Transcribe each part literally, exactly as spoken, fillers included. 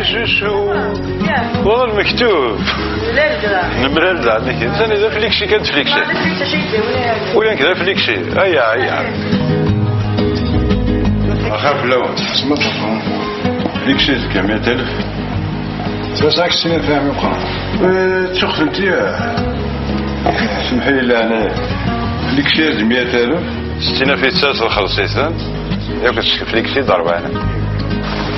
Cucu. Wa lmektub. Nemlal da, nnek. Sani d afliksi kan tfliksi. Ula nekk d afliksi. Aya, aya. Axir fell-awen. Tḥesmeḍ. Fliksi zga mya alef. Ttwaseɛk sina fehmi uqran. Ttuxtent-iyi. Semḥ-iyi leɛnaya. Fliksi d mya alef. Settin afitsas lxelṣ-iten, yakk tsekfel-ik-id rebɛin.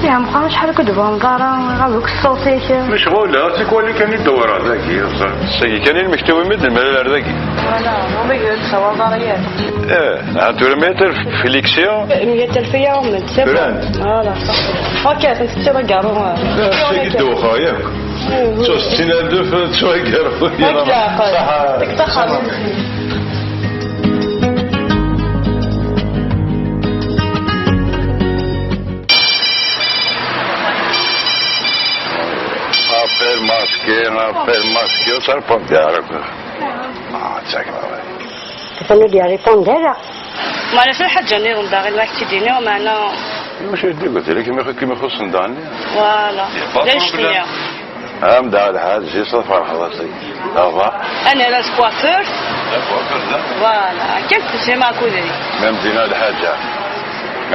Ya meqqar acḥal i k-d-tbaneḍ ara ɣer deg ṣṣut-ik? Mecɣul, tikwal kan i d-dewreɣ dagi, ẓer. Sagi kan i lmektub imi d-nemlal ar dagi. Wala, ma ma gren tessawaleḍ ara yakk. Eh, neɣ tura ma terf Felixi? Mya alef ya, ment, c'est bon. Brand. Voilà, ça. Ok, tent-tettiḍ agaṛṛu. Sagi ddewxeɣ yakk. Ttwasettin alef, ttwagareɣ. Ṣaḥa. Deg taxxamt. Appel masqué, appel masqué, ur ttṛebban ara. Ah, d tagrawla. Atan ur d-yerripan ara. Ma ala lḥaǧa nniḍen daɣen ma ak-tt-id-iniɣ, meɛna. Mačči d tidet, ila kem ixuṣṣen daɣen. Voilà. D annect-nni. Am da lḥal, zis ad ferḥeḍ ass-agi. Ava. Ad nerr coiffeur. Voilà, kan tesɛim akud-nni. Ma m-d-yenna lḥaǧa,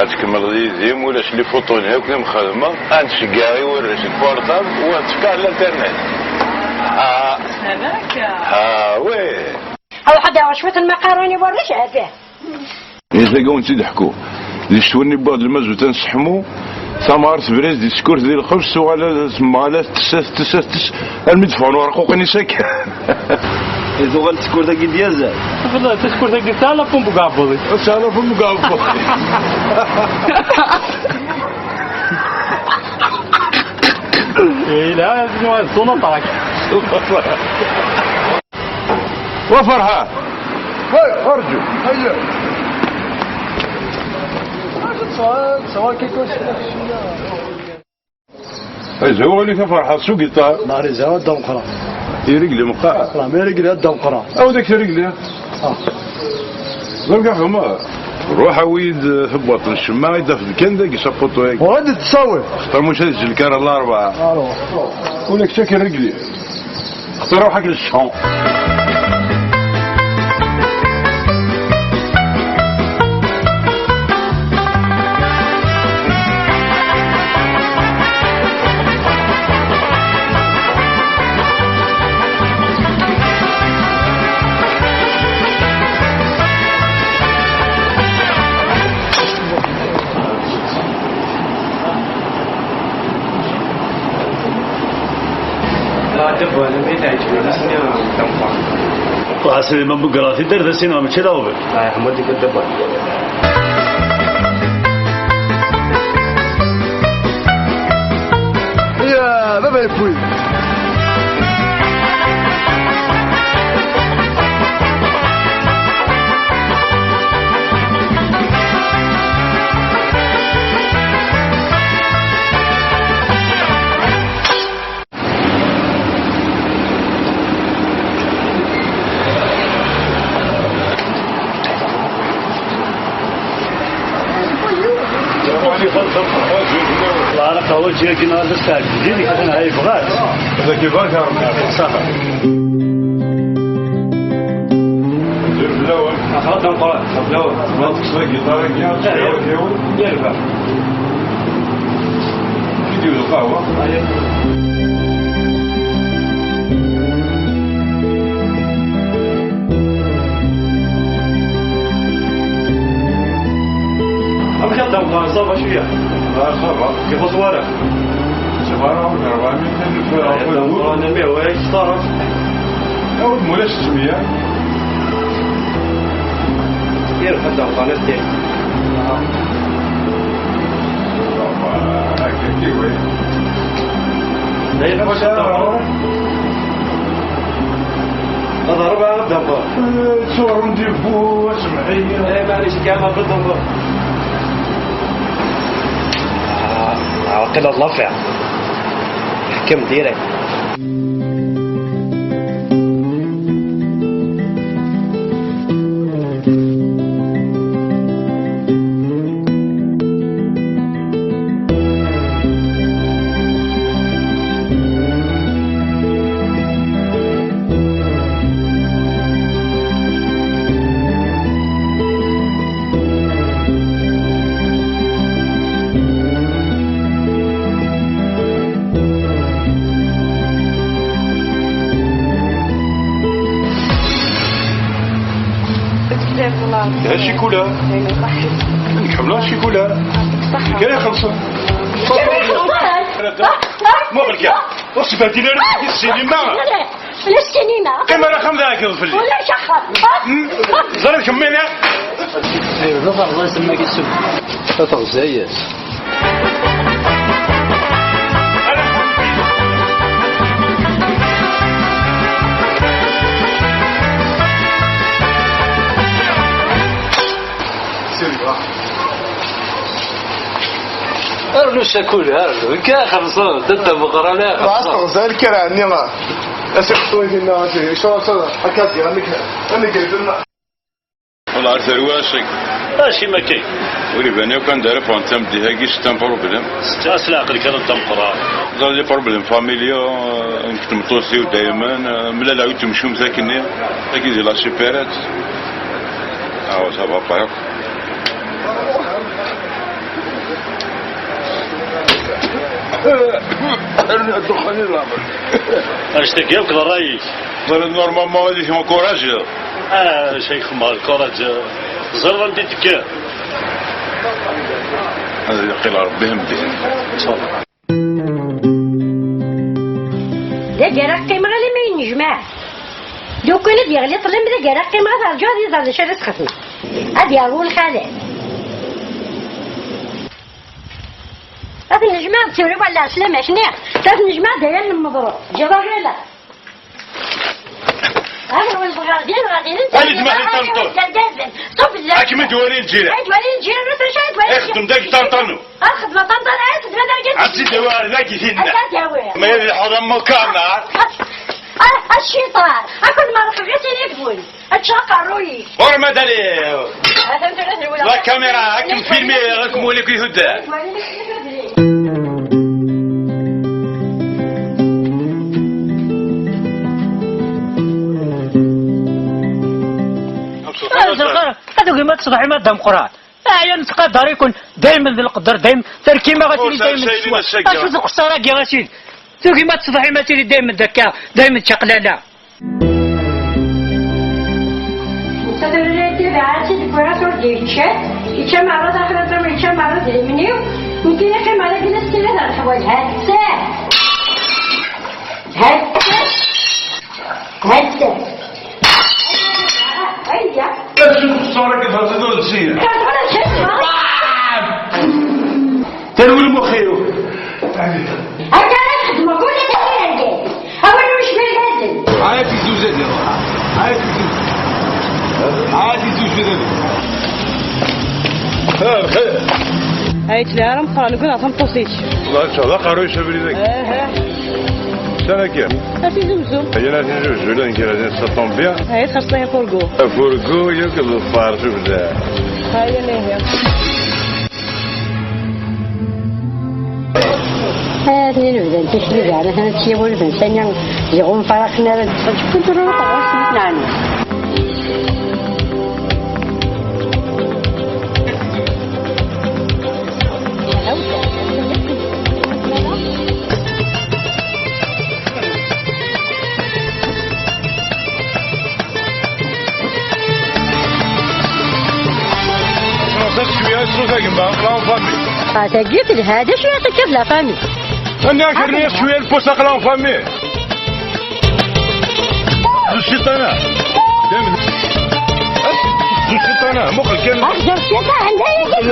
ad tkemmleḍ yid-i, ma ulac les photos-nni akk i m-xedmeɣ, ad n-tceggeɛ i warrac deg portable u ad tefk ɣer l'internet. Ah. Ah, oui. Ruḥ ad yaɣ cwiṭ n lmaqarin i warrac, ha-t-ah. Ihi tagi wen-tt-id-ḥku. Di ccetwa-nni wwiɣ-d lmazut ad nesseḥmu, tamɣart tebra-as di tsekkurt di lqefs, tuɣal ad temɣal ad tess, ad tess, ad tess, armi d-ffɣen werquqen-is akka. I tuɣal tsekkurt-agi d yazal. Tuɣal tsekkurt-agi tesɛa la pompe deg uɛebbuḍ-is. Tesɛa la pompe deg uɛebbuḍ. Yelha, ad nuɣal d Sonatrach. Wa Ferḥan! Hey, ṛju! Hayya! Ay, zhu ɣilif a Ferḥan, s ugiṭar. Mari, zhu ad d-ameqqran. Irigli meqqar. Meqqran, irigli ad d-ameqqran. Awi-d ak-irigli. Ah. Ẓer ka xedmeɣ. Ruḥ awi-d tebwaṭ n ccemma i d-tafeḍ kan dagi s apuṭu-agi. Ur d-tettawi. Xaṭer mačči ad iǧǧel kan ɣer Larebɛa. Ula kečč ad k-irigli. Xtir ruḥ-ak lecchon. Ɣas ma mbeggreɣ tidar d asin mačči d aɣbel. Ya baba yewwi. Lara qawel jiya kina da stag. Dini kina ay bɣat. Da kibak. Saha. Xaṭ amqara. Yerba. Ki d-iwet lqahwa? Amek ad d-amqar? Ça va cwiya? Ah, ça va. Ixuṣ wara. Ça va, rebɛemya alef. Amek ara yextar? Awi-d mulac ttmeyya. Yerfa-d ɣef Anastir. Ad ṛebɛa ad d-ameɣ. Ttuɣ rendez-vous, semḥ-iyi. Eh, maɛlic, kama ad d-ameɣ. Ah, ah, waqila d l'affaire. Ḥkem direct. Ccikula. Nekk ḥemmleɣ ccikula. Nekk ara ixellṣen. Muqel kan. Ur sbehdil ara deg ssinima. Ulac ssinima. Qqim ara axxam d aɛeggeḍ fell-i. Ulac axxam. Ẓriɣ kemmini. Aywa, d aferḍas am wagi ssem. Tateɣza-yas. Rnu ccakula, rnu. Nekk xellṣeɣ, d Dda Meqqran, xellṣeɣ. Teɣza lkara-nni. Asiqṭu-agi-nneɣ, ccṛab-a, akka d-iɣennek, amek i Wala ar terwi aṣik. Acu makay? Ur iban akk anda ara ffɣen tameddit-agi s tam problème. As leɛqel kan d ameqqran. Ẓer des problèmes familiaux, euh, nekk d tmeṭṭut-iw daymen, euh, mlaleɣ yiwet temcumt akkenni, tagi di la supérette. Ah, ça va pas akk. Rnu ddexxan i lamer. Annect-agi akk d ṛṛay-ik. Ẓer normalement ad ik-encourage. Ah, Ccix Mɛa, lkuṛaǧ, teẓriḍ anda i d-tekker? Ad yeqqil Ṛebbi am din. Ncallah. D agar ad qqimeɣ alamma yennejmaɛ. Lukan ad yeɣli ṭṭlam, d agar ad qqimeɣ ad rǧuɣ ad iẓer d acu ara sxedmeɣ. Ad yerwu lxalat. Ad t-nejmeɛ d tura wala ɛeslama-k-nni. Ad t-nejmeɛ d aya n lmeḍru. Ǧiḍ aɣila. Ad wen-ẓɣer din, ɣer din. Ani tmaḥi tameṭṭut? Ad kem-id-wali lǧiran. Ad wali lǧiran, ur tɛic, ad wali lǧiran. Ixdem dagi ṭanṭanu. Ad xedmeɣ ṭanṭan, ad xedmeɣ d argaz. Ad tt-id-awi ɣer dagi tinna. Ad tt-id-awi. Ma yella lḥuḍ am ukarnar. A, a cciṭan, ad ken-merrxeɣ i sin yid-wen. Ad ččeɣ aqerruy-ik. Ur ma dali. La caméra, ad kem-filmiɣ, ad kem-waliɣ ihuddan. Ad tugim ad tṣeḍḥim a Dda Meqqran. Ɛyan, nettqadar-iken daymen d leqder, daymen terkim-aɣ a tili daymen s ccwal. Acu d lexsara-agi a sidi? Tugim ad tṣeḍḥim a tili daymen d akka, daymen d čaqlala. Netta tura la yettabaɛ-as-id deg wass ur d-yečča, yečča merra daxel uṭṭun, yečča merra d lemni-w, nekkini qqimeɣ dagi la ssirideɣ leḥwal. Hatta! Hatta! Hatta! Ayya! Acu txeṣṣar akka txeṣṣar ur d-sir? Terwel xeṣṣar! Terwel muxi-w! Akka ara txedmeḍ kul ass akka. Awal ur yecbi lbazem. Ɛad izuzad iruḥ. Ɛad izuzad. Ɛad izuzad. Ah, bxir. Ay tlehara Meqqran, gneɣ tameṭṭut-ik. Ncallah aqerruy-is abrid-agi. Aha. Sana kan. Ad tizumzum. Ayen ad tizumzum, llan kra din, ça tombe bien. Ay txerṣ lay afurgu. Afurgu, yakk d ḍfar tubda. Ay anihi. Atni nebdan tikli daɣen, atni ad tt-yawi lbensa-nni, ziɣ ur nfariq ara deg ṣṣeǧ, kul tura ɣas neɛni. Ẓer cwiya ṣṣut a gma, aql-aɣ en famille. Ah, tagi telha, d acu i aɣ-tekkiḍ la famille? Anni-ak rniɣ cwiya lpus, aql-aɣ en famille. D cciṭan-a. D cciṭan-a, muqel kan. Ah, d cciṭan, anda i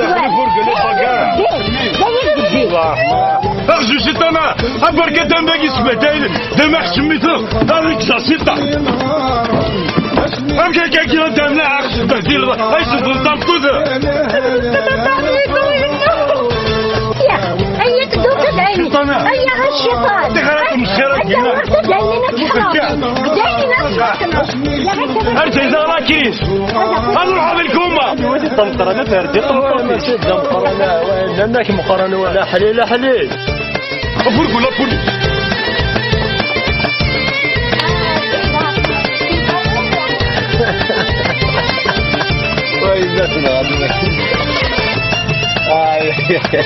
d-yewwi? Aɣzu cciṭan-a, aberka dam dagi sbehdayen, dam aḥsemmiteɣ, ad iksa cciṭan. Amek akka kira dam la aɣ-sbehdileḍ, ay sbehdileḍ tameṭṭut? Ya, ay, tedduɣ tedɛini. Ay, a cciṭan. Ay, tedduɣ tedɛini, ad tḥeḍreḍ. Dɛini, ad tḥeḍreḍ. Ar tezdeɣ lakis. Ad nruḥ ɣer lkuma. Tameqqrant, ad terdi tameqqrant. Mačči d ameqqran, nnan-ak meqqran wala ḥlil, ḥlil. Burgu la police. Ay, ay.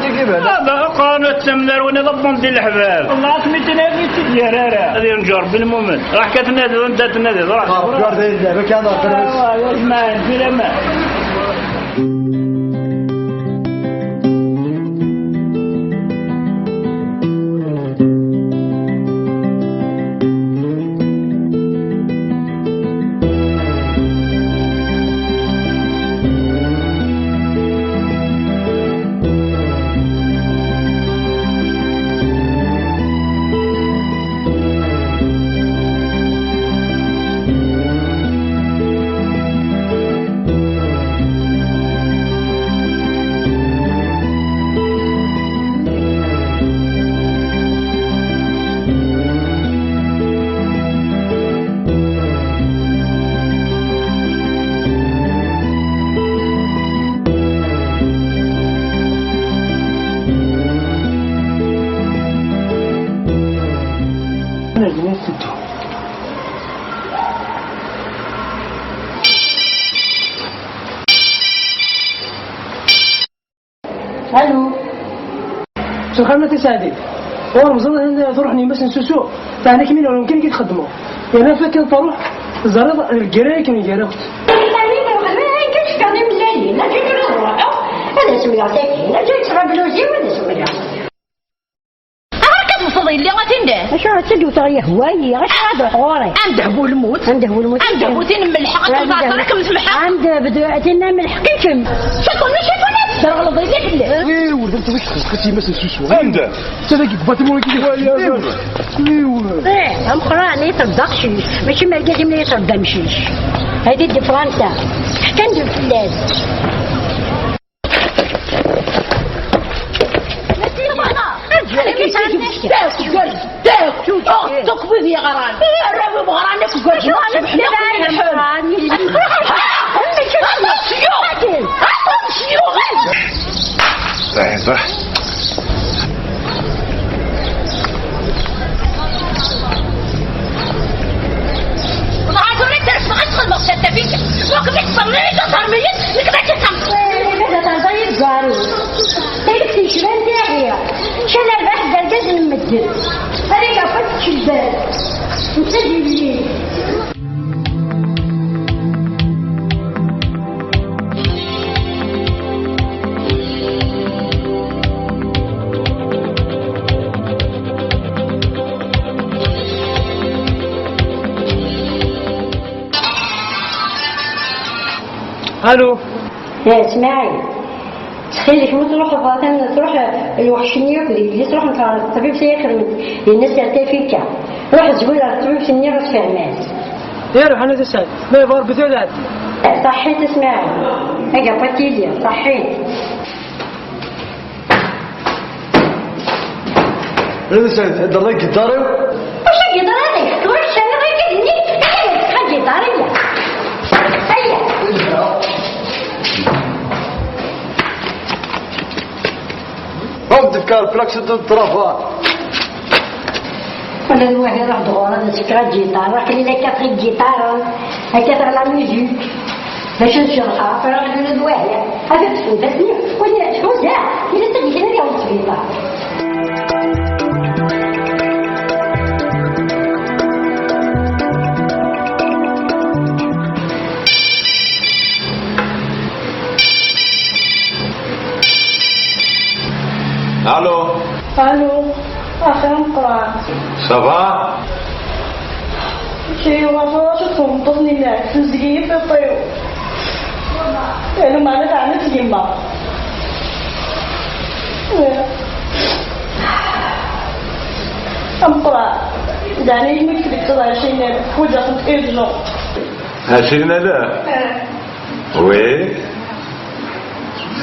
ttigi bala. Aba, qqaren ad tamnar win iḍebben di leḥbab. Wallah, asmi tenna mi tt-id-yerra ara. Ad yenǧer bin mumen. Raḥ ka tnadiḍ, anda tnadiḍ, raḥ. Ah, gar dayen, da, kan, ah, ah, ah, ah, ah. Alu. Sexxamet a Saɛdi. Ur mẓen ad truḥ n yemma-s n Susu. Teɛna kmin ur yumkin ad txedmeḍ. Yerna fakken truḥ, teẓriḍ lgirra akken gar akk. Amin, ruḥ, ma akka cfiɣ d imellalin, akka kan ad ruḥeɣ, ad as-mleɣ sakin, akka yettɣabel uzi, ad as-mleɣ. Aɣer ka tebṣeḍ yelli a tinda? Acu ad tt-id-wteɣ yehwa-yi, acu ad ruḥ ɣur-i? Am dehbu lmut. Am dehbu lmut. Am dehbu tin mmelḥeɣ, ad tebḍa ṭṭerk mselḥeɣ. Am dehbu tin mmelḥeɣ-ikem. Ciṭun, ciṭun, ad tderɣleḍ yelli fell-as. Iw, d anta i txelqet yemma-s n Susu? Anda? D tagi deg batimu-agi. Iw. Eh, ameqqran i yeṭṭef d aqcic, mačči d argaz-im i yeṭṭef d amcic. Hadi d-ifranta. Ḥkan-d fell-as. Mačči d ameqqran. Anda-k i tt-id-yefka? Dehbu, dehbu. Tuk wid yeɣran. Arraw-iw ɣran akk deg wajna. Aṭas yuɣ. Aṭas yuɣ. Ṛuḥ, ṛuḥ. Ḍeɛf ur itters ma ad txedmeḍ s tafit. Ur kem-ittṣemmiṛ i tuẓermiyin, nekk d akken xemṣ. Baba terẓa-yi deg uɛrur. Tayet yecban diɣi. Can rrbeḥ d argaz n medden. Ad ak-afeḍ tkeddar. Netta d yelli. Alu. Eh, Smaɛil. Ttxil-k, ma truḥeḍ atan, truḥ lweḥc-nni akk d yelli-s, ruḥent ɣer ṭṭbib s ay xedment, yenna-s ar tafika. Ruḥ zwir ɣer ṭṭbib-nni, ɣas fhem-as. Iruḥ, ana d asad, ma yebɣa Rebbi tura ad iɛeddi. Ṣaḥḥit a Smaɛil, aga patili, ṣaḥḥit. Ana d asad, heddreḍ agiṭar-iw? Wacu agiṭar-iw? Tura kečč terniḍ agiṭar-nni, aya, agiṭar-iw. Aya. Ad d-fkeɣ lplak s ṭṭrafa. Wala d wahi ruḥ-d ɣur-i ad as-fkeɣ agiṭar, aql-i la kkateɣ igiṭaren, la kkateɣ la musique. D acu ad ceḍḥeɣ, aql-i d wahi. Ad d-tfut asmi, wali tḥuza, yella d-tagi kan ad yaweḍ sbiṭar. Allô. Allô. Axir ameqqran. Ça va? Kra yuɣa tura acu txedmeḍ-nni lɛebd tuzgi-yi tiṭ-iw. Lameɛna teɛna-tt yemma. Ameqqran. Daɛni yemma-k tbeddel ɛecrin alef. Ḥwaǧeɣ-tent urgent. Ɛecrin alaf? Oui.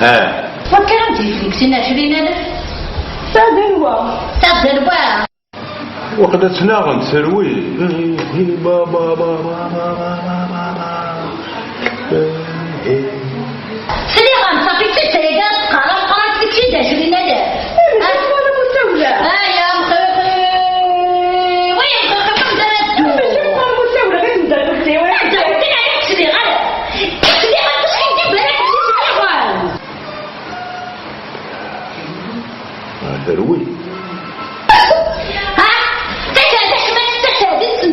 Ah. Wakka ad d-yefk sin ɛecrin alaf. Ta d anwa? Ta d anwa? Waqila ttnaɣent terwi. Sliɣ-am, ṣafi d tuttra-agi ara teqqar, am qrant deg sin ɛecrin alaf. Ay, am xixi. Wa am xixi,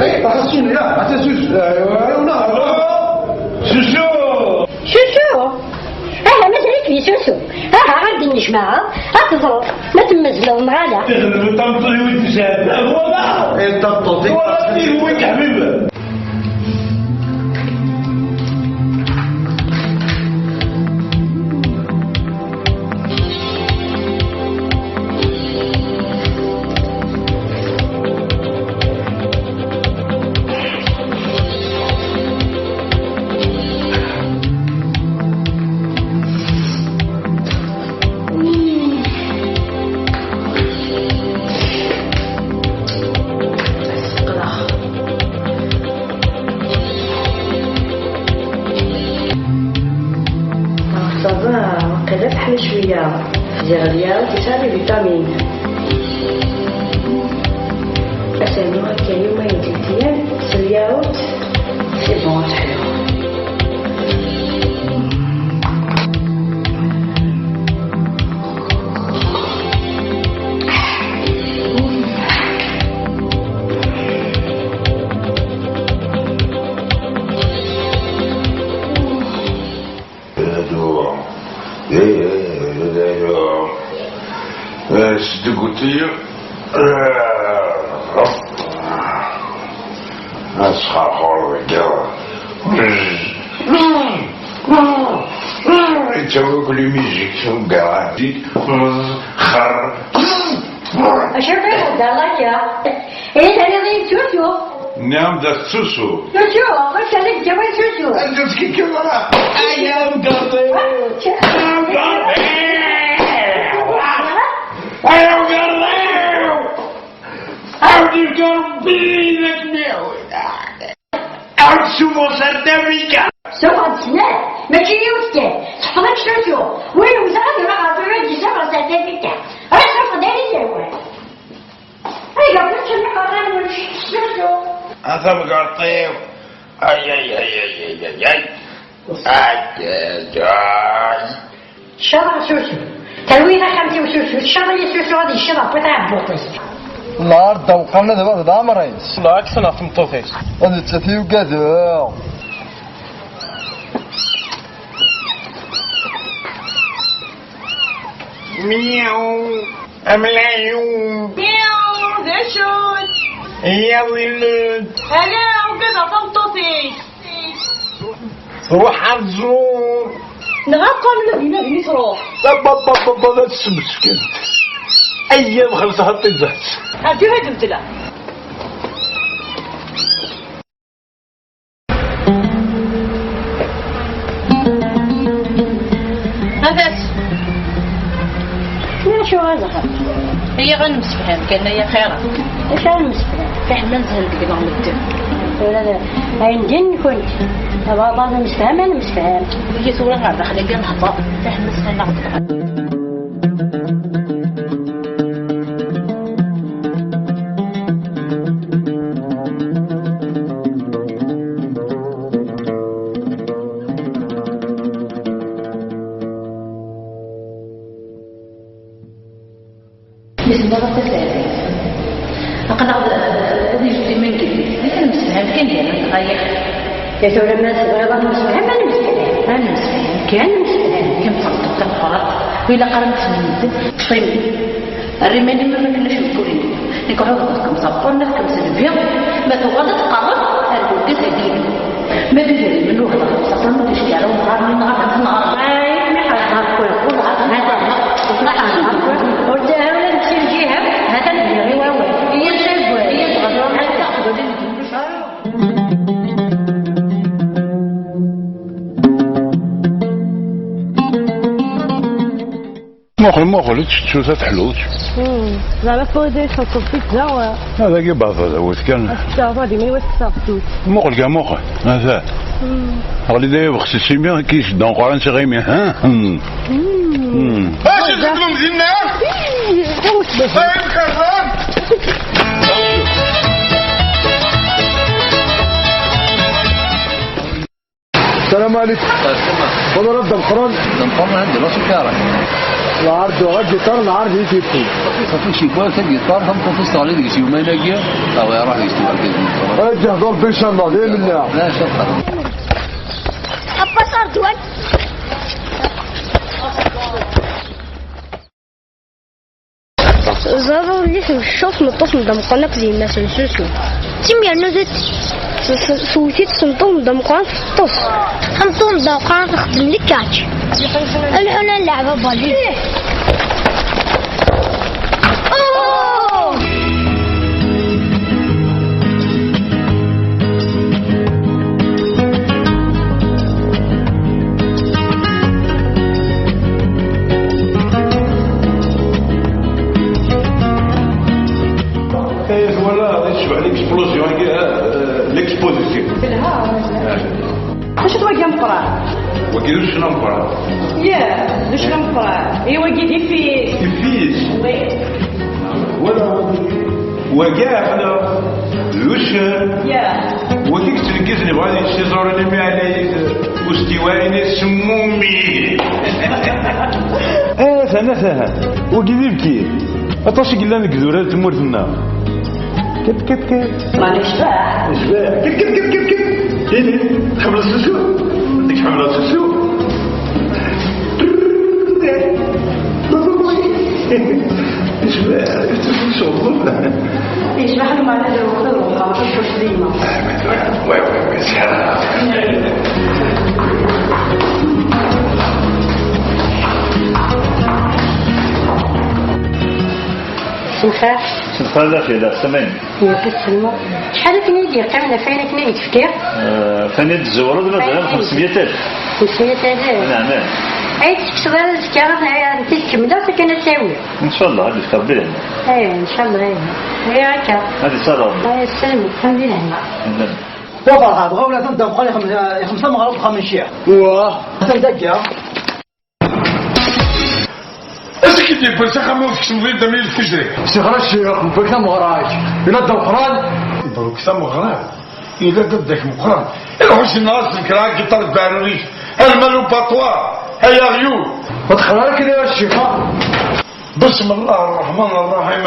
Eh, attention, là, attention, euh, euh, là. Chouchou! Chouchou! Aha, mazal-ik di Chouchou. Aha, ad d-nnejmaɛeḍ, ad teẓreḍ ma temmezleḍ neɣ ala. Tixdem tameṭṭut-iw i tezhad. Voilà! Eh, tameṭṭut-ik. Voilà, tixdem-ik, ḥbib. Ça va, وقيلا teḥma cwiya. Ziɣ lyawt yesɛa les vitamines. Asalu akka yuma yeǧǧ-d yan s lyawt, c'est bon, ad ḥluɣ. Sdegguti. Asxerxur deg iḍ. Yettawi akk les musiques s ugaṛaj. Xer. Acu ara d-ihedder akka? Eh, taniḍ-iyi d Tutu. Nniɣ-am-d ad tettusu. Tutu, amek ara d-tawi Tutu? Anda teskikiḍ ara? Ay, amgarḍ-iw! Ay, amgarḍ-iw! Ay, amgarḍ-iw! Ay, amgarḍ-iw! Ay, amgarḍ-iw! Amek suffɣeɣ s Artabika? Suffɣeɣ-d snat, mačči yiwet kan. Teḥfeḍ-ik Tutu. Win wteɣ ad iruḥ ɣer tura ad d-yessuffeɣ s Artabika. Ruḥ Tamgerṭ-iw. Ay, ay, ay, ay, ay, ay, ay. Ay, ay, ay. Ccaḍ a Susu. Terwi taxxamt-iw Susu. Ccaḍ i Susu ad yecceḍ ɣef tɛebbuṭ-is. Lɛar ddaw qqaren ad d leɛmer-is. Lɛaks neɣ tmeṭṭut-is. Ad nettat i ugadeɣ. Miyaw, amlayu. Miyaw, d acu-t? Iyaḍ ilel. Ala, ugadeɣ tameṭṭut-ik. Ruḥ ar tẓur. Neɣ aqqam la dinna din i truḥ. Babababa, la tsemskent. Ayya, xelṣeɣ tiẓat. Ɛeddi ad beddleɣ. Ahat. Acu ara nexdem? Iyya ad nemsefham kan, ay axir. Acu ara nemsefham? Fiḥel ma nezhen deg-neɣ medden. Tura d ayen din nekent. Baba nemsefham, ad nemsefham. Iyya tura ɣer daxel-agi ad nehder. Fiḥel ma slan-aɣ-d. Yezmer ad tas-ɛeddi. Aql-aɣ d, d ijdiden n yigelliden. Ad nemsefham kan gar-nteɣ, ay axir. Ya tura ma tebɣiḍ ad nemsefham, ad nemsefham. Ad nemsefham kan, nemsefham. Kemm d tameṭṭut tameqqrant, ur ilaq ara ad nefhem medden. Ṭṭef imi. Err iman-im am akken acemkur-inu. Nekk ɛuhdeɣ-kem s aṭṭan, nniɣ-kem s nnbi, ma tuɣal ad tqerreb ar urgaz-agi-inu. Ma d idrimen ur hdeɣ-d s aṭṭan, ur d-iceyyeɛ ara umɣar-nni neɣ ad tenɣer. Ay, mi ḥerqeɣ-ken, ur d-ɣer-, ur d-ɣer-, ur d-ɣer-, ur d-ɣer-, ur d-ɣer-, ur d-ɣer-, ur d-ɣer-, ur d-ɣer-, ur d-ɣer-, ur d-ɣer-, Muqel, muqel, i ttettu ta teḥlut. Hmm. Zeɛma tura i txelṣeḍ pizza, wa? Ah, dagi beɛḍ, d awet kan. Ad tettaɣeḍ, ad iman-iw ad tettaɣeḍ ttut. Muqel kan, muqel. Ata. Hmm. Ɣli d ayen bexsis imi, ki yesseddan qran s iɣimi. Ha? Hmm. Hmm. Hmm. Acu txeddmem dinna? Ih, d awet baba. Ayen xerzan? السلام عليكم. السلام. Wala d ameqqran. D ameqqran, anda d acu kara? Lɛar d uɣa giṭar, lɛar d yitifi. Ɣef ucibwa, tagiṭart, tameṭṭut-is teɣli deg-s yuman-agi, awa iruḥ deg-s tuɣal deg-s. Ad d-ihder Rebbi, ncallah, d ayen nella. La, ncallah. Abbas Arǧwan. Ẓer ur-nni tmecceḍ tmeṭṭut n Dda Meqqran akked yemma-s n Susu. Tim yernu tut-, s-, s-, tewwet-itt tmeṭṭut n Dda Meqqran teṭṭes. Tameṭṭut n Dda Meqqran txeddem likač. Ad nḥun ad nleɛb abali. Oh! Ay, twala, tecbeḥ l'explosion-agi, euh, l'exposition. Telha. Acu d wagi ameqqran? Wagi d uccen ameqqran. Yeah, d uccen ameqqran. I wagi d ifis. Ifis? Oui. Wala wagi. Wagi, aql-aɣ d uccen. Yeah. Wagi yettneggizen, yebɣa ad yečč tiẓurin imi ɛlayit ustiwa-ines semmumi. Atan, atan. Wagi d ibki. Aṭas i yellan deg idurar n tmurt-nneɣ. Kit, kit, kit. Mani yecbeḥ. Yecbeḥ. Kit, kit, kit, kit, kit. Ini, tḥemmleḍ seksu? Nekk ḥemmleɣ seksu. Yecbeḥ. Yecbeḥ lmeɛna d lweqt ad ruḥeɣ, ad teccuc dima. Oui, oui, oui, c'est vrai. Semxer. Semxer d acu, d asemmayen. Yewwet ssma. Acḥal akken i d-yeqqim ɣef wayen akken i d-tefkiḍ? Eh, atan i d-tzewreḍ, mazal xemsemya alef. Xemsemya alef. Neɛma. Ay tekkseḍ ara azekka, ad tent-id-kemmleɣ, akken ad tawi. Ncallah, ad yefk Rebbi lehna. Ay, ncallah, ay. Ay, akka. Ad yesɛu Rebbi. Ay, yesselmek, ḥemdillah. Wa ferḥeɣ, bɣiɣ wlad n Dda Meqqran ixem-, ixem tameɣra deg uxxam n ccix. Wah. Atan dagi. Acu i k-id-yewwin s axxam-iw tkecmeḍ-iyi-d am yilef ijri? Sixra ccix, mebrik tameɣra-k. Ila Dda Meqqran. Mebrik tameɣra. Yella dadda-k meqqran. Iruḥ usennaɣ ad d-nekreɣ agiṭar n Beɛruric. Alma le battoir, ay aɣyul. Ma teqleɛ ara kra a ccix, ha? بسم الله الرحمن الرحيم.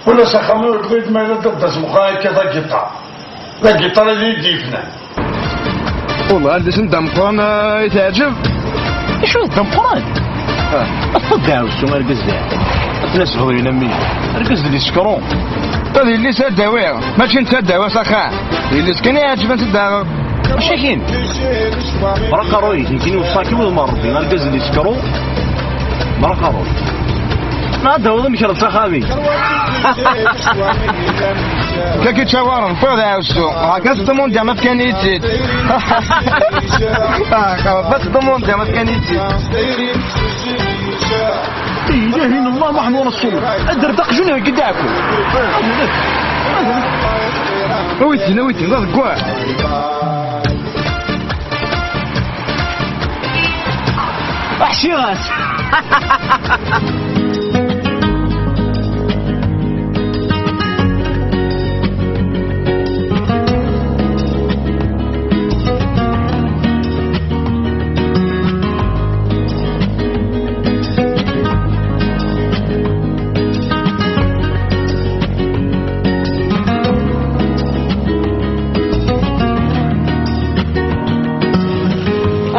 Ula s axxam ur bɣiɣ ma yella dadda-s meqqran yekkat agiṭar. D agiṭar i d-yefnan. Wallah, anda-sen d ameqqran, eh, i teɛǧeb? Acu d ameqqran? Ah. Aṭṭa d aɛewsu argaz da. Aten asebɣen am-, argaz d lisekṛu. Ta d yelli-s ad d-awiɣ, mačči netta ad d-awiɣ s axxam. D yelli-s kan i iɛeǧben ad d-aɣeɣ. Acu akin? Braq ṛṛuy, nekkini weṣṣaki wid ma Ṛebbi, argaz d lisekṛu. Braq ṛṛuy. Ma ad d-tawiḍ imekreḍ s axxam-ik. Kaki ttawaren, ffiɣ d aɛewsu. Ɣakas tumundya ma fkan-iyi-tt-id. Ɣakas tumundya ma fkan-iyi-tt-id. Ilahi n Allah, Muḥemmed Rasul. Ad d-rreɣ aqjun, heggi-d aɛekku. Awit-ten, awit-ten, d aḍeggal. Ḥciɣ-as.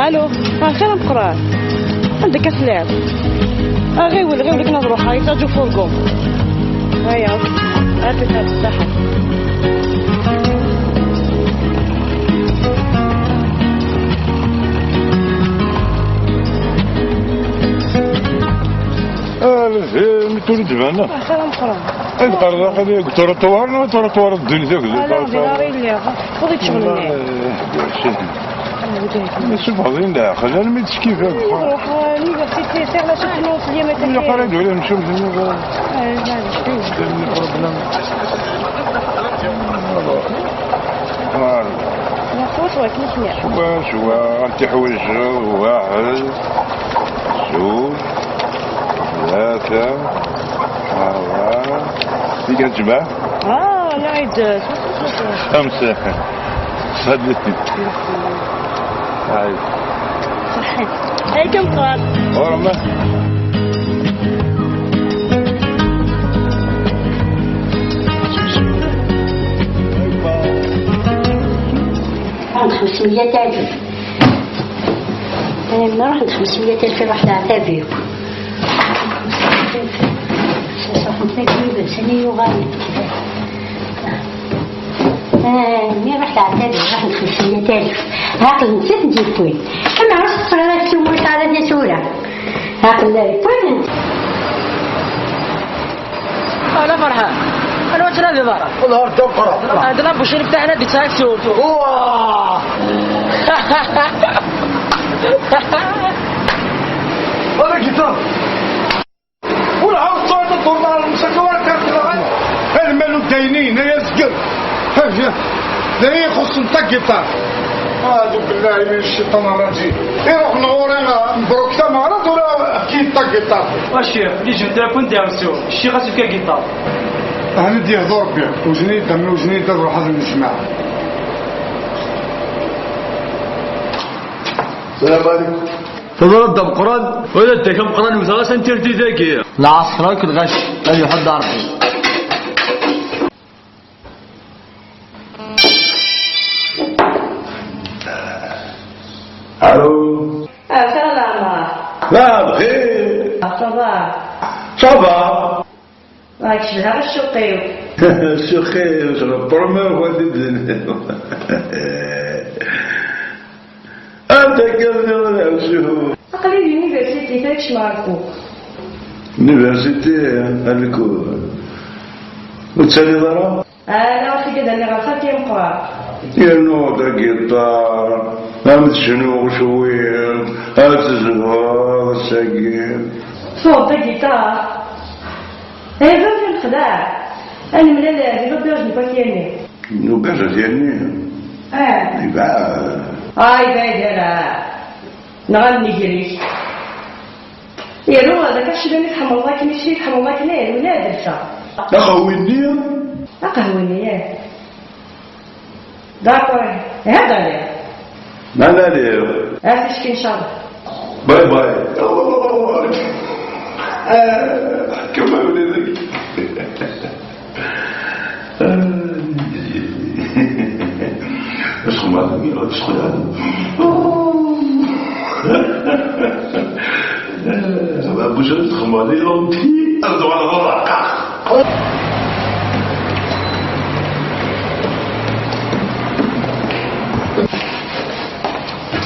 Allo, ah, xir ameqqran. Anda akka telliḍ? Ah, ɣiwel, ɣiwel akken ad ruḥeɣ, yettaǧu furgu. Aya, ar tifat ṣṣaḥa. Ah, la, c'est, mais tout le devant, là. Ah, xir ameqqran. Ad qqareḍ aql-i deg trottoir neɣ trottoir ddunit akk d... Ala, din ara yelliɣ. Ur yettɣenni. Ssufɣeḍ-iyi leɛqel, almi d-skif. Ruḥ, euh, l'université, c'est la soutenance, il y a ma... Ilaq ara d-wali amcum tenniḍ. Maɛlic, problème. Voilà. Voilà. Cwa, cwa, akken i s-nniɣ. Cwa, cwa, ad tiḥwijeḍ, waḥed, zug, tlata, ṛebɛa. Tiga ǧmaɛ? Ah, نعيد. خمسة. صدقني. هاي. صحيت. هاي كم قال؟ ورمى. عند خمسمية ألف. أنا ما رحت خمسمية ألف، رحت على تابيك. خمسمية ألف. سنة يوغالي. آه، مي رحت عتاد، رحت خمسمية ألف. عقل نسيت نجيب وين. أنا عرفت صغيرة في سموية على دي سورة. عقل لا يكون. أنا فرحان. أنا وانت نادي ضارة. والله هارد دم قرار. هذا ما بوشين بتاعنا دي تاكسي وفوق. واه. هذا جيتار. Ur ɛawed tura ad d-ḍurmeɣ ar lmsaka wara kan tlaɣay. Almal ur ddaynin, ay azgel. D ayen ixuṣṣen tagiṭart. Aɛudu billahi min cciṭan rrajim. Iruḥen ɣur-i, ah, mbruk tameɣra, tura efk-iyi-d tagiṭart. Acix, li jemtrakun d aɛusu, cciɣ-as efk agiṭart. Ɛni d-yehdu Rebbi, uzen-iyi-d, am uzen-iyi-d ad ruḥeɣ ad nnejmaɛ. Salam alaikum. Teẓriḍ d ameqqran? Ula d dak ameqqran wteɣ-as antirdi dagi. Lɛeṣr akk lɣaci, ad yuḥad Ṛebbi. Allô? Ah, ça va, Lamar? Ah, bxir. Ah, ça va. Ça va. Rak cedhaɣ ssuq-iw. Ssuq-iw, c'est la première fois di ddunit. Anta kan d aɛusu. Aql-i di l'université, tura kecmeɣ ar lkur. Université, ar lkur. Ur tettaliḍ ara? Ala, ur t-id-nniɣ ɣer xaṭi ameqqran. Yernu-d agiṭar, am tecnuɣ cwiṭ, ad tezhuḍ ass-agi. Tuɣeḍ agiṭar? Eh, baba, nexdeɛ. Ad nemlal di l'auberge n Pakiani. L'auberge n Pakiani? Ah. Ibɛed. Ah, ibɛed ara. Neɣ ad nnig-k. Yernu ad ak-acben i tḥemmleḍ akken, i tḥemmleḍ akken, eh, wala ad lseɣ. Aqehwi-nni? Aqehwi-nni, eh. D'accord. هذا ليه. ما لا ليه. هذا شكي إن شاء الله. باي باي. آه، كما ولدك. آه، اش خمار؟ اش خمار؟ زعما بوش تخمر لي لونتي، ارجعوا على برا.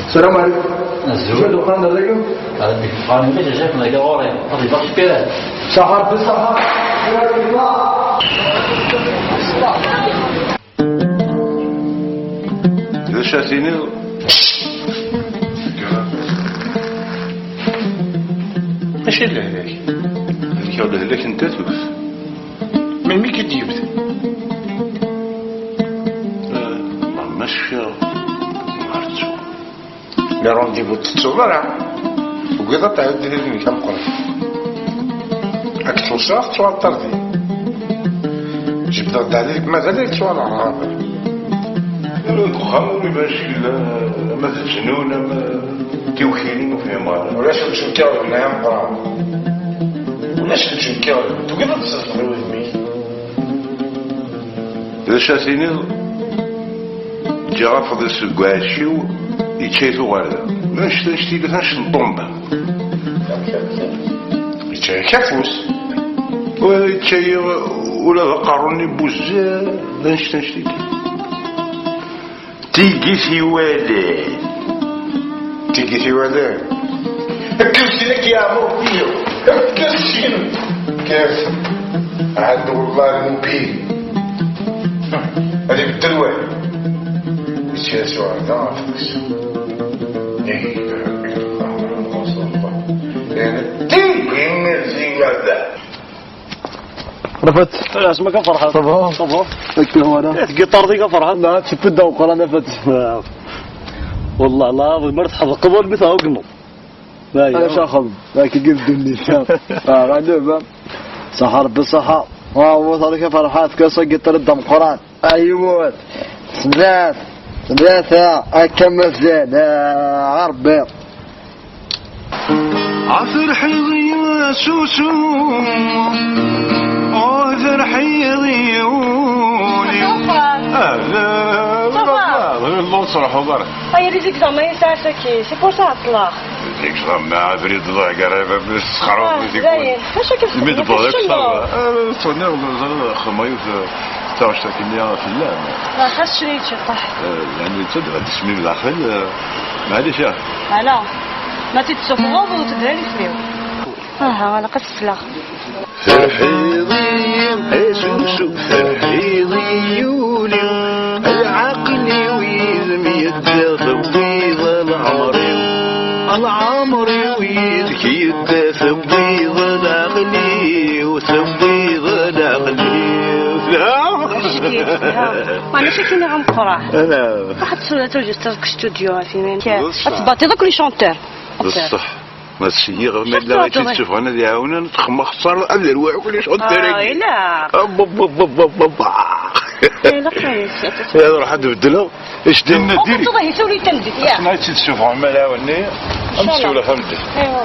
السلام عليكم. الزول. شنو دخلنا الريو؟ هذا بيك قال لي جاك ما يقوري. هذا يبقى شبيرة. سحر بالسحر. يا الله. D acu ara tiniḍ? Mačči d lehlak. Helkeɣ lehlak n tatut. Melmi i k-id-yebda? Ah, ma cfiɣ, ma rǧuɣ. Le rendez-vous tettuḍ ara. Tugiḍ ad tɛiwed idrimen-ik ameqqran. Ad k-ttwesɛeɣ tettwaɛeṭṭer din. Jebdeɣ-d ɛli deg mazal yettwalaɛraḍ. Deg uxxam ur iban cckel, ama d ǧnun, ama d tiwkilin, ur fhimeɣ ara. Ulac lǧenkiɣ deg-neɣ ameqqran. Ulac lǧenkiɣ deg-neɣ. Tugiḍ ad tselxeḍ i wudem-ik. D acu ara tiniḍ? Ǧǧiɣ afḍis deg uɛecciw, yečča-yi tuɣal. D annect-, annect-, yella d annect n ṭṭumba. Yečča-yak afus. Wa yečča-yi ula d aqerru-nni n wuzzal, d annect-, annect-, yella. Tigi tiwali. Tigi tiwali. Akken sin akka yeɛmer fell-i. Akken sin. Kif. Ɛad wallah lmubil. Ad ibeddel walu. Yettyasu ar da ɣef deg-s. La ilaha illallah Muḥemmed Rasulullah. Tigi zigada. Rafat. Asma ka Ferḥat. Ça va? Ça va. Akka hwala. Eh, tgiṭart-ik a Ferḥat. La, tu peux donc, la nafat. Wallah, la, ma tḥeḍqeḍ ur mi tɛugneḍ. Ala, ya. Caxem. Dak i yebdun nisa. Ah, ɣalib. Saḥa Rebbi, saḥa. Ah, wa tarika Ferḥat, kasa giṭar d ameqqran. Aywa. Snat. Tlata. Akka mazal. Ah, Rebbi. Ɣef lḥiḍ-iw susu, oh, d lḥiḍ-iw. Ahla, ahla, ur truḥeḍ ara. Ay, les examens, ça, c'est qui? C'est pour ça, là. Les examens, abrid, الله يقرب، بالسخرة. Ah, ça y est. Acu i k-ixeddmen? Mi d-tewweḍ, ça va. Ah, ttwaliɣ, ẓriɣ, xedmeɣ yiwet, eh, taɣect akkenni fell-am. Ah, xas cri ciṭṭaḥ. Eh, يعني, تصدق هاد السميم داخل، eh, معليش، يا. Ala, ma t-id-tessufɣeḍ ur tedhal isem-iw. Aha, ala, qas sleɣ. Terḥiḍ-iyi, ay susu, terḥiḍ-iyi ul-iw, lɛaqel-iw yid-m yedda, tewwiḍ leɛmer-iw, leɛmer-iw yid-k yedda, tewwiḍ leɛqel-iw, tewwiḍ leɛqel-iw. Maɛna acu akken i ɣ-meqqreɣ. Ana. Ruḥ ad tura tura ǧǧet deg studio, a tin. D ṣṣeḥ. Ad tbaṭiḍ akk les chanteurs. D ṣṣeḥ. Ma tceggiɣ, ma yella ɣef tteffɣen ad iɛawnen, txemmeɣ xeṣṣar ad rwiɣ akk les chanteurs-agi. Ah, ilaq. Abba, abba, abba, abba, abba. Ilaq, ilaq. Ad ruḥ ad beddleɣ. Iceddiden-nni diri. Tura hi tura i tameddit, ya. Asma i tt-id-sufɣen ma lɛawen-nni, ad nsiwel ɣef tameddit. Aywa.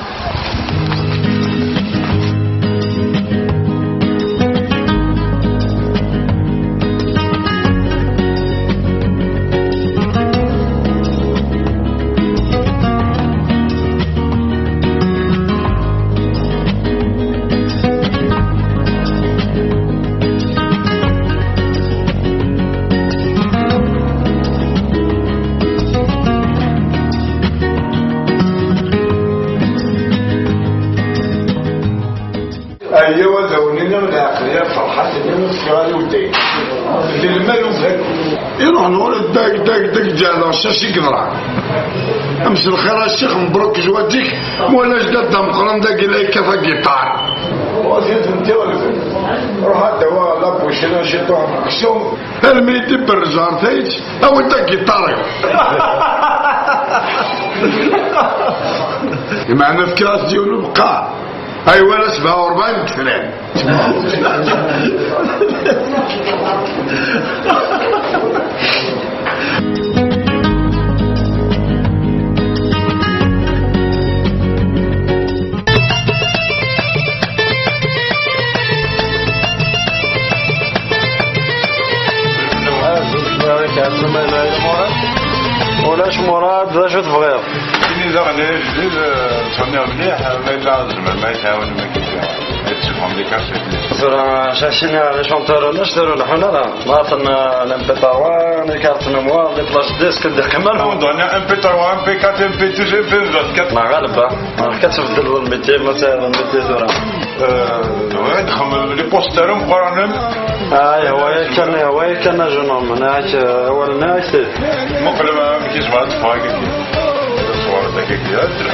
Ayaw ad awen-iniɣ lɛeqliya n Ferḥat-nni ur tefkiɣ ara i udayem. D lmal umdan. Iruḥ nɣur deg, deg, deg, ǧehdeɣ cac i yeḍran. Amselxir a ccix, mebruk zwaǧ-ik, wala ajdad d ameqqran dagi la yekkat agiṭar. Ur t-id-ntiɣ lben. Ruḥ ad d-awiɣ la boucherie, ciṭuḥ n uksum. Almi i d-iberrez ɣer tayet, awi-d agiṭar-iw. Meɛna fkiɣ-as-d yiwen ubeqqa. Ay wala sebɛa u rebɛin n yitran. D acu tebɣiḍ? Ini daɣen ay ajdid, eh, ttɣenniɣ mliḥ, ma yella tzemrem ad yi-tɛawnem akken ad d-tessufɣem les cartes. Tura, cacini, les chanteurs ulac, tura leḥḥun ara. Baten, eh, l'M P trois, les cartes mémoire, les flash disques, des كمان. Donc, on a M P trois, M P quatre, M P douze, M P vingt-quatre. Ma ɣalba, ma كتبدل الميتي، مثلا الميتي ثورة. آه، وين خم-، les posters مقرنين. آه، هو كان، هو كان جنوم، هناك، آه، أول هناك. مقلب، آه، كيس بعد فاقد. الصور دقيق.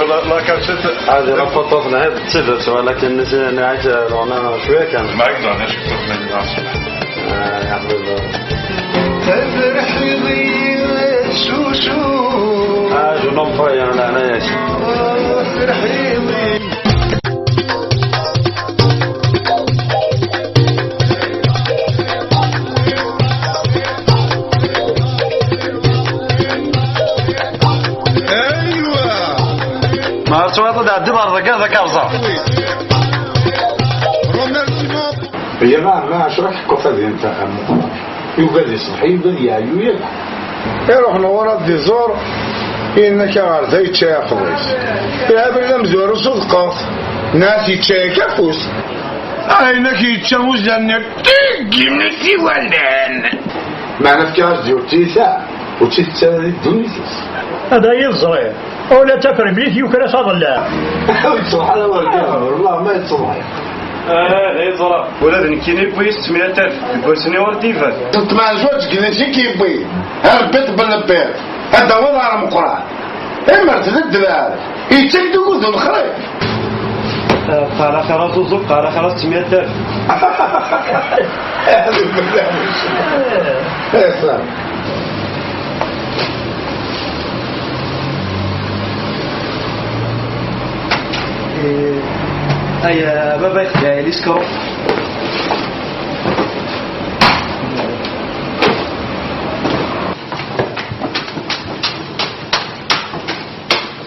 لا، لا، كاسيت. هذه لا فوتو في العيد تسدس، ولكن نسينا نعيش، آه، شوية كان. ما يقدر، أنا شفت من الناس. آه، يا حبيبي. تفرح لي شوشو. آه، جو نوم فاي، أنا، أنا ياش. تفرح لي. ما عرفت وين طلع عبد البر، ذاك، ذاك أرزاق. Remerciement. هي ما، ما عرفتش راك تحكوا فيها انت خام. يقال يصبح، يقال يعيو، يقال. Iruḥ nɣur ad d-iẓur, yenna-k aɣerday yečča aqḍis. Iɛabel d amezwaru s udeqqeq, nɛat yečča-yak afus. Ayen ak yečča uzan-nni, tiggi-nni s iwalan. Meɛna fkiɣ-as-d ur tt-yesɛa, ur tt-yettara di ddunit-is. Ad ay-iẓri. Ula d tafremlit yuker-as aḍellaɛ. Ur yettruḥ ara wergaz, wallah ma yettruḥ. Ah, d ay ẓra. Ula d nekkini wwin-iyi s tmenya alef deg wass-nni ur d-iban. Ṭṭmeɛ zwaǧ deg nnig-k yewwi. A Rebbi ṭebbel lebbiḍ. Ad d-tawiḍ ɣer Meqqran. Imer tbeddel lɛad. Yettak-d ugudu lexrif. Ah, qqar axir a Zuzu, qqar axir a s tmenya alef. Aɛudu billahi min ccayṭan. Eh, ṣṣan. Eh, ay, eh, baba ixeddeɛ-iyi s kṛuh.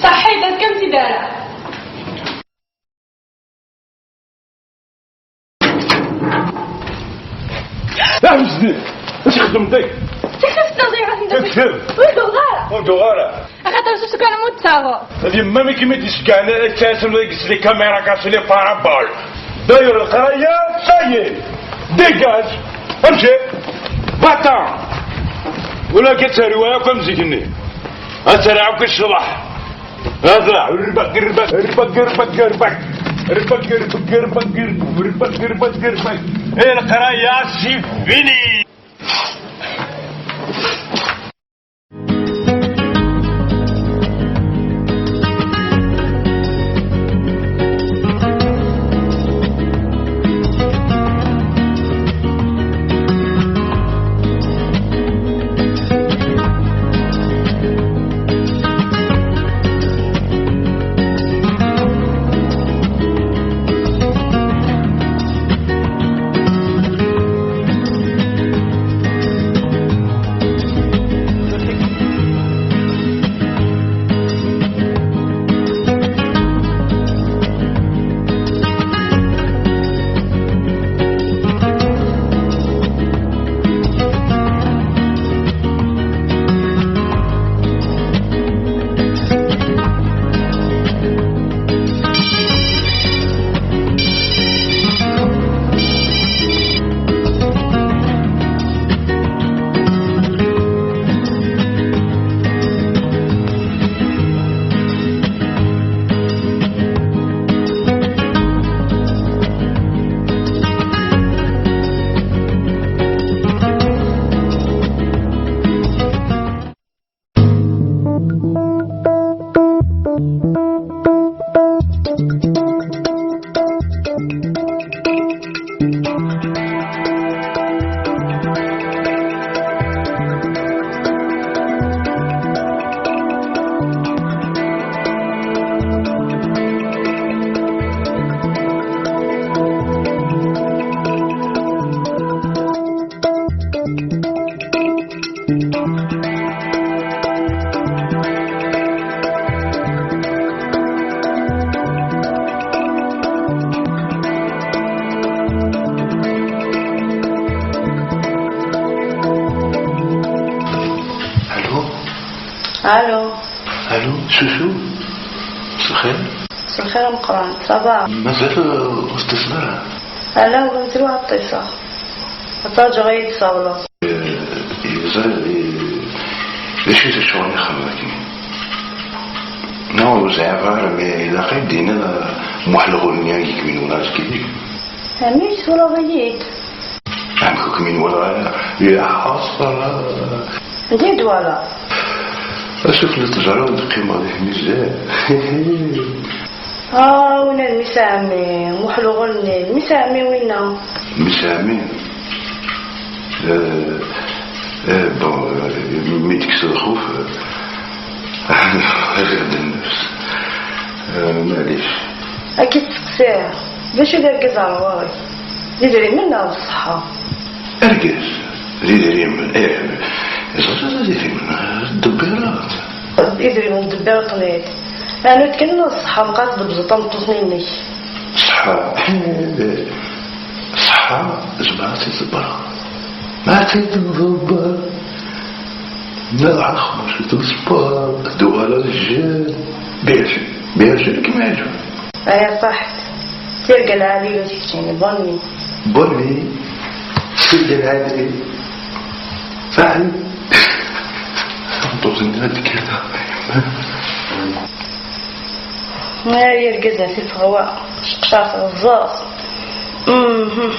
Ṣaḥḥit, ad kem-tt-id-ara. Aḥbes din! Acu txeddmeḍ deg? Tekfef-d aẓiɣ ad Tekfef! Ur d-uɣeɣ ara! Ur d-uɣeɣ ara! Axaṭer s usukan am ur d-ttaɣeɣ. D yemma-m i kem-id-iceggɛen ad tesɛiḍ deg les caméras, les paraboles. D'ailleurs, leqraya, ça y est! Dégage! Amci! Va-t'en! Ula akka ttariwa akk am zik-nni. Ad tariɛ akk ccḍeḥ. Hada, rbak, rbak, rbak, rbak, rbak. Rbak, rbak, rbak, rbak, rbak, rbak, rbak. Eh, leqraya, c'est fini. Allô. Allô. Susu, s lxir. S lxir ameqqran, ça va. Mazal, euh, ur teṭṭiseḍ ara? Ala, ur nettru ad ṭṭiseɣ. Ad ttaǧǧeɣ ad yi-d-tsawleḍ. Eh, yeẓra, eh, d acu i d ccɣel ixeddem akken? Neɣ ur zeɛɛeɣ ara, mi ilaq ad d-tiniḍ, eh, muḥleɣ ul-nni i kem-in-walaɣ zgidik. Amek twalaḍ-iyi-d? Amek ur kem-in-walaɣ ara? Ya ḥasra! Anda i d-twalaḍ? Asufella n ttejra ur d-qqimeɣ di tmizar. Ah, winna d mmi-s n ɛemmi, muḥleɣ ul-nni, d mmi-s n ɛemmi winna. Mmi-s n ɛemmi? Euh, euh, bon, euh, mi d-tekkseḍ lxuf, euh, ad d-nnefs. Euh, maɛlic. Ad k-id-steqsiɣ, d acu d argaz ɣer ɣur-k? D idrimen neɣ d ṣṣeḥḥa? Argaz, d idrimen, eh, ẓriɣ d idrimen, eh, ddebbirat. Idrimen ddebbirat-nni. Ɛni ur d-kkaten neɣ d ṣṣeḥḥa meqqar tḍebbzeḍ tameṭṭut-nni-inek? Ṣṣeḥḥa, eh, ṣṣeḥḥa, zemreɣ ad tt-id-ḍebbreɣ. Ma ad tt-id-nḍebber, nruḥ axxam, ad nṣebber, ad d-uɣaleɣ d jjal. Bien sûr, bien sûr, ad kem-yeɛǧeb. Aya ṣaḥet. Tirga lɛali i keččini, bonne nuit. Bonne nuit. Tirga lɛali. Saḥi. Tameṭṭut-nni ad d-kkateɣ. Ay argaz, a tifeɣwa, ceqceq teɣẓaẓ. Mhm.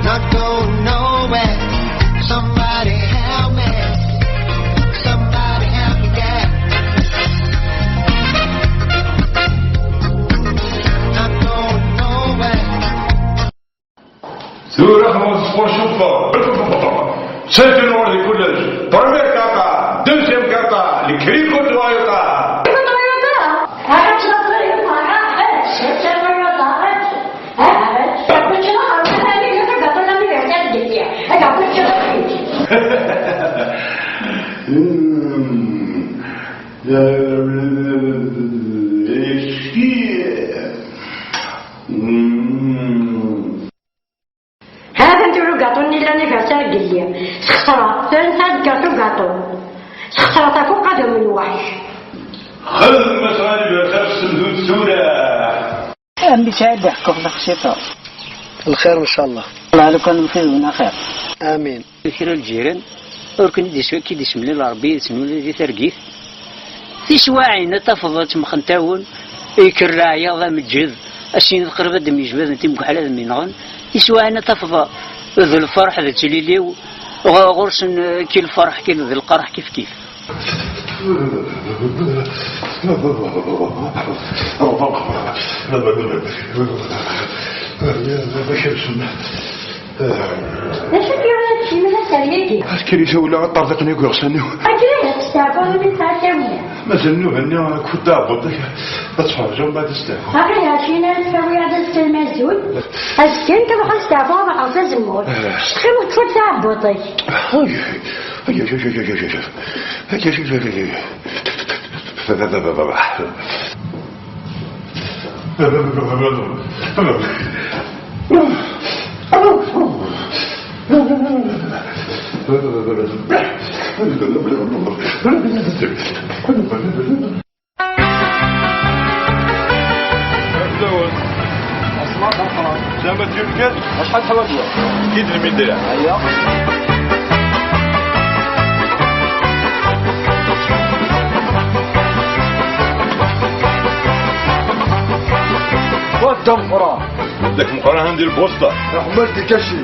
Not going nowhere. Somebody help me. Somebody help me, yeah. Not going nowhere. Tura xedmeɣ sport, cukkeɣ. Sentiment di kullec. Première kata, deuxième kata, le cricot de Ayota. Tadeggaṭ ugaṭu. Sxeṣret ɣef uqadum n lweḥc. Xedmet ɣer lberxer s temdut tura. Amek sɛid iḥekku d axciṭa. Lxir, ncallah. Lɛali kan mxir win axir. Amin. Kra n lǧiran, ur ken-id-iswa-, k-id-ismel Ṛebbi yid-sen ula di targit. Tiswaɛin ad tafeḍ ad ttemxent-awen, ikker leɛyaḍ ameǧǧed, asin qrib ad d-myejbaden timguḥal ad myenɣen. Tiswaɛin ad tafeḍ d lferḥ d tliliw, ɣ-, ɣur-sen, eh, ki lferḥ, ki d lqerḥ, kif kif. D acu i yura ad teččem ihi ass-agi? Askir isawla aṭerḍiq-nni deg iɣsan-iw. Akken ad testeɛfuḍ imi tesɛa tawla. Mazal nnuba-nni akked taɛebbuḍt-ik ad tferǧeḍ mbeɛd asteɛfu. Aql-i ɛecrin ara tfawi ad as-tselm azul. Azekka nekk ad ruḥeɣ ad steɛfuɣ ad ɣreɣ tazemmurt. Eh. Ttxil-k ttfuk taɛebbuḍt-ik. Zama d yungal, acḥal teḥwaǧeḍ? Kid lmidra. Aya. Wa dda Meqqran. Dda Meqqran, andi lbusṭa. Ḥmal di kaci.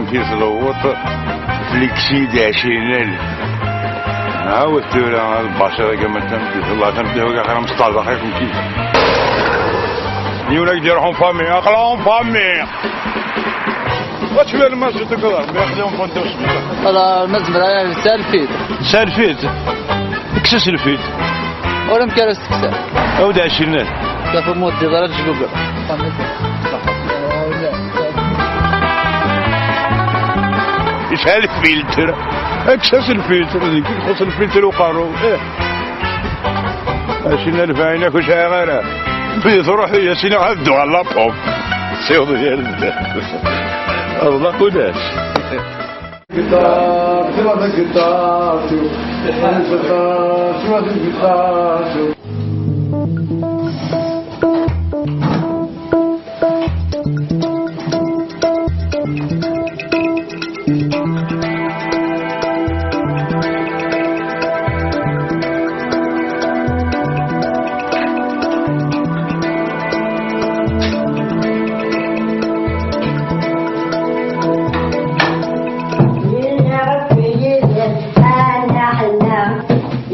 Amek i tleweḍ tliksi d ɛecrin alef? Ɛawed tura, a lbacer, a gma, tameddit, Allah, tameddit, wagi axir amesṭer d axir n kif. Yiwen ad k-d-iruḥ en famille, aql-aɣ en famille. Wa tfirma s tukkḍa, mi aql-i en famille. Ala, ma zemreɣ, salfit. Salfit? Kkes aselfit. Ur amek ara s-tekkseḍ. Aw d ɛecrin alef. Kaf ur teddiḍ ara tejgugel. Yesɛa lfilter. Kkes-as lfilter, d nekk i ixuṣṣ lfilter uqerru. Ih. Ɛecrin alef ɛinak ur sɛiɣ ara. Mi truḥ, i as-iniɣ ad dduɣ ɣer la pompe. Siweḍ-iyi ar zdat. Aḍlaq ulac. Guitar, tu as a guitar, tu. Tu as a guitar, tu as a guitar, tu. Yenna Rebbi yid-s, anaḥna,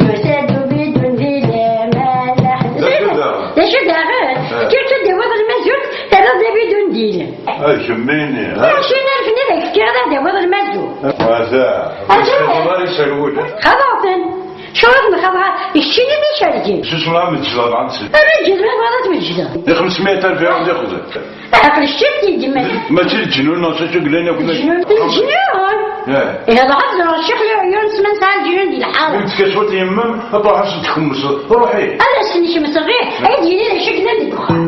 yusa-d ubidun di laman, aḥna. D acu daɣen? D acu daɣen? Eh. Tekkiḍ ad d-tawiḍ lmazut, terriḍ-d abidun d ilem. Ay, kemmini, ha? Ɛecrin alef-nni ad ak-fkiɣ ad d-tawiḍ lmazut. Ata. Ata. Ur tettxaḍ ara iserwula. Xaḍeɣ-ten. Cwiṭ nxaḍ, d keččini d icergen. Susem, ad meǧǧdeɣ, ad meǧǧdeɣ. Ara ǧǧeɣ, ma tebɣiḍ ad tmeǧǧdeḍ. Di xemsmya alef i ɣ-d-ixdem. Aql ccix d yemma. Mačči d leǧnun, neɣ s acu yellan akk d leǧnun. D leǧnun. Eh. Ihi, ruḥ ad ẓreɣ ccix Yunes ma nesɛa leǧnun di lḥara. Mi d-tekka cwiṭ yemma-m, ad truḥ ad s-d-tkemseḍ. Ruḥi. Ad as-ten-kemseḍ, ih. Ad yili d acu yellan deg uxxam.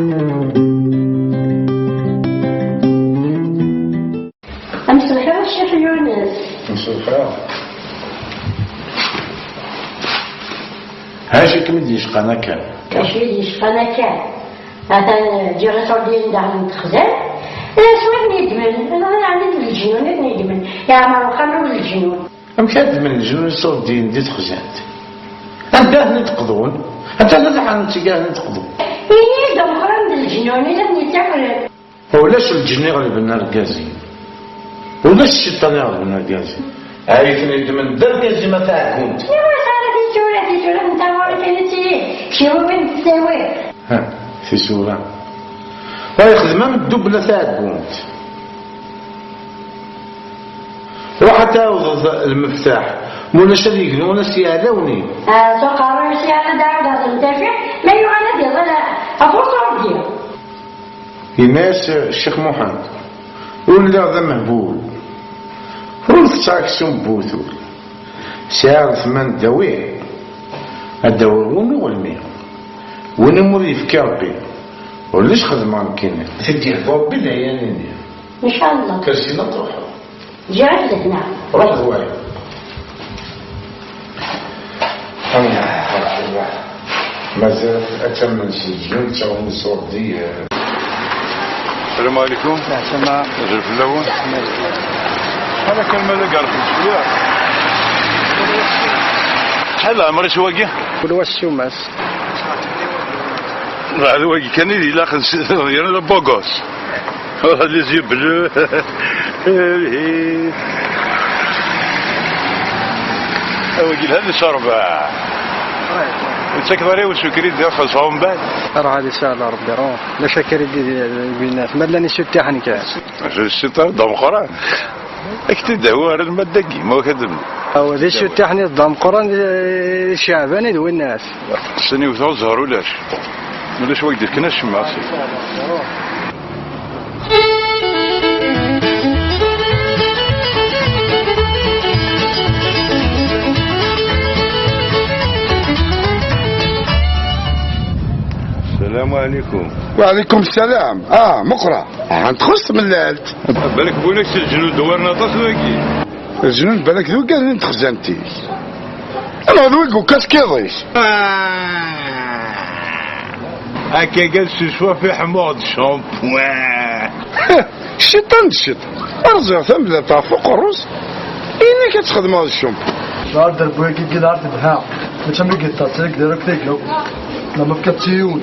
Am s lxir a Ccix Yunes. Am s lxir. Acu i kem-id-yecqan akka? Acu i d-yecqan akka? Atan ǧǧiɣ iṣurdiyen daxel n texzant. Eh, s wayen yeddmen, yeɛni d leǧnun i ten-yeddmen. Yeɛmer uxxam-iw d leǧnun. Amek ara ddmen leǧnun iṣurdiyen di texzant? Anda ara ten-id-qeḍun? Atan ad ḥaren tiggarin teqḍu. Ini-d ameqqran d leǧnun i la ten-yettakren. Ulac lǧenn iɣelben argaz-im. Ulac cciṭan iɣelben argaz-im. Ay ten-yeddmen d argaz-im a taɛeggunt. Iwacu ara tisura, tisura n taɣuri kan i ttili, kra win tessawi. Ha, tisura. Wa yexdem am ddubla taɛeggunt. Ruḥ ad tɛawdeḍ lmeftaḥ, ma ulac ad yegnu ad as-yeɛlawni. Ah, s uqerruy-is yeɛna-d aɛawed ad ten-tafiḥ, ma yuɣal ad iḍal ɣef uṣurdi. Yenna-yas Ccix Muḥend, ur lliɣ d amehbul, ur tetteɣ aksum n wewtul. Sɛiɣ letma n ddawi, ad d-awiɣ win uɣelmi, win umi ur yefki Rebbi, ulac xedmeɣ nekkini. Teddi-d Rebbi d ayen-nni. Ncallah. Tersina truḥ. Ǧǧiɣ-ak lehna. Ruḥ d wayeḍ. Mazal ad tammen s leǧnun ttaɣen iṣurdiyen. Salam alaikum. Salam. Azul fell-awen. Ala kan ma d agerfel cwiya. Acḥal leɛmer-is wagi? Kul wa s ssuma-s. D wagi kan i d ilaqen s, yerna d abogos. Oh, les yeux bleus. Awagi lhan icerbeɛ. Ur ttakeḍ ara i usukri d xelṣeɣ umbeɛd. Ruḥ ad isahel Rebbi, ruḥ. D acu akka i d-, d-, d-, d-, ma llan isutiḥen kan. Acu d ssiṭar d ameqqran. Ak-t-id-awi ar lmadda-agi, ma wakadem. Awa, d isutiḥen d ameqqran, d, d Ceɛban i d winnas. Ssani wteɣ zzher ulac. Ulac wa k-d-ifken acemma. السلام عليكم. وعليكم السلام. Ah, meqqra. Ah, txuṣ tmellalt. Balak win-ak s leǧnun dewwaren aṭas wagi. Leǧnun balak d wigad n texzant-ik. Ama d wigi ukaskiḍ-ik. Ah! Akka kan s uswaf i ḥmuɣ d ccampwan. Cciṭan d cciṭan. Rẓiɣ tamellalt ɣef uqerru-s, ini-k ad txedmeḍ d ccampwan. Lɛerd d bu-agi, lɛerd d bha. Mačči am igiṭar, ttrak d arak tagla. La ma fkiɣ-tt i yiwen.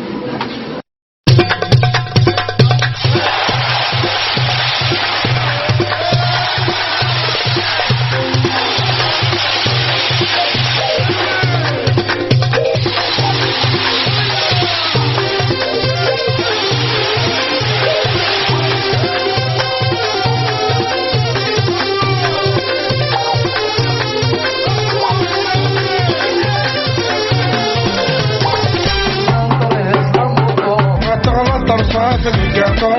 Teɣleḍ terṣaṣ lgaṭu,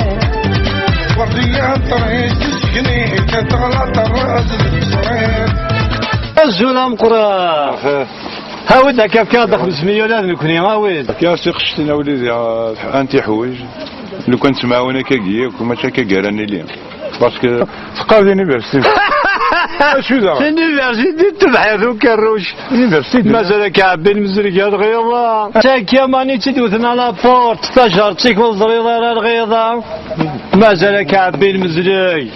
werdiya ṭrist sgni, teɣleḍ terraz lsɣir. Azul ameqqran. Awi-d akka, fkiɣ-d xemsemya ula d nekkni, awi-d. Fkiɣ-as tiqectin a wlidi, anti ḥwij. Lukan ttemɛawan akkagi akk, mačči akka gar-aneɣ. Parce que teqqar di l'université. Acu daɣen? Di l'université n tebḥirt ukerruc. L'université de... Mazal akka ɛebbin mezreg ar lɣiḍa. Tagi mani tt-id-wten à la porte, tajert-ik ur teẓriḍ ara lɣiḍa. Mazal akka ɛebbin mezreg.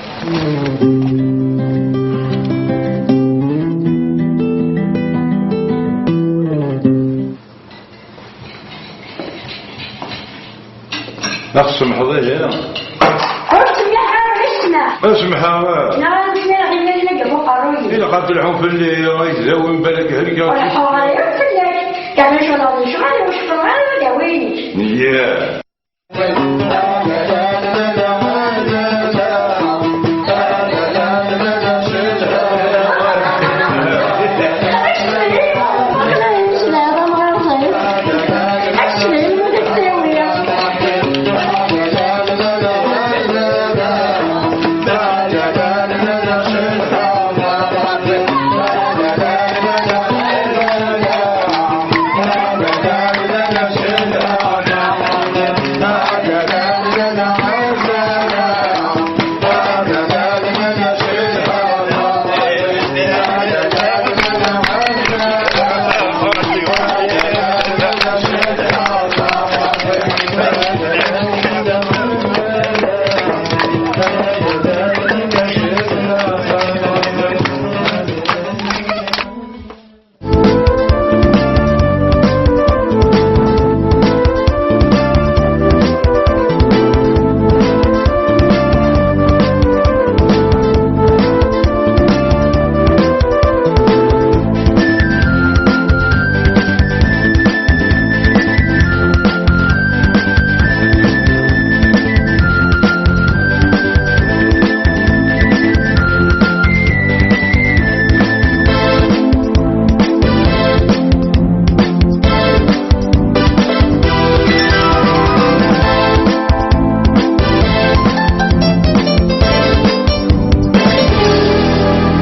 Ad ɣ-tsemḥeḍ ihi? Ur ttsemmiḥ ara, ur ttsemmiḥ. Ad semḥeɣ. Neɣ ad ttsemmiḥ imir-nni deg uqerruy-im. Ilaq ad telḥum fell-i, ay tdawim balak helkeɣ. Ur leḥḥuɣ ara yakk fell-ak. Yeɛni cɣel d lecɣal, ur ceffreɣ ara ma d awin-ik. Yeah.